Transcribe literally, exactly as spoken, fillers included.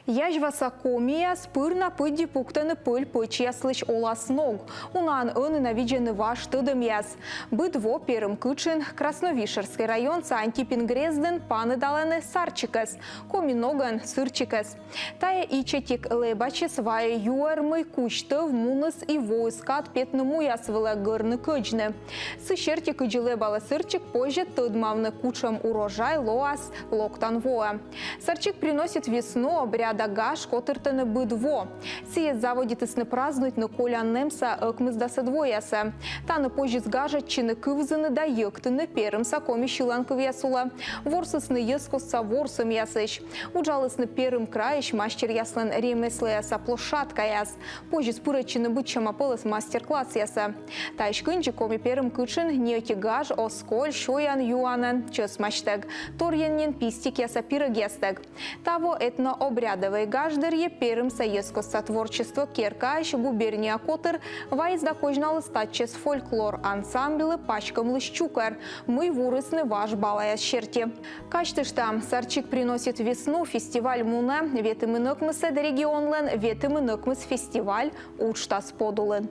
Язьваса комияс пыр на пыдди пуктӧны пӧль-пӧчьяслысь оласног. Унаӧн ӧні на видзӧны важ тӧдӧмъяс. Быд во Перым кытшын Красновишерскӧй районса Антипин грездын паныдалӧны сарчикӧс, коми ногӧн сырчикӧс. Тайӧ ичӧтик лэбачыс вайӧ юӧр, мый кузь тӧв муніс и воис кад петны муяс вылӧ, гӧрны-кӧдзны. Сы серти, кыдзи лэбалӧ сырчик, позьӧ тӧдмавны, кутшӧм урожай лоас локтан воӧ. «Сарчик приносит весну» обряда гаж котыртӧны быд во. Сійӧс заводитісны празднуйтны колян нэмса ӧкмысдасӧд воясӧ. Тані позис гажӧдчыны, кывзыны да йӧктыны перымса коми сьыланкывъяс улӧ. Ворсісны йӧзкостса ворсӧмъясысь. Уджалісны Перым крайысь мастеръяслӧн ремеслояса площадкаяс. Позис пырӧдчыны быдсяма пӧлӧс мастер-классъясӧ. Таысь кындзи, Коми Перым кытшын ни ӧти гаж оз коль сёян-юанӧн чӧсмасьтӧг, торйӧн нин пистикъяса пирӧгъястӧг. Таво этнообрядовӧй гаж дырйи Перымса йӧзкостса творчество керкаысь губерния котыр вайис да козьналіс татчӧс фольклор ансамбльлы паськӧмлысь чукӧр, мый вурисны важ балаяс серти. Казьтыштам, «Сарчик приносит весну» фестиваль мунӧ ветымын ӧкмысӧд регионлӧн ветымын ӧкмыс фестиваль уджтас подулын.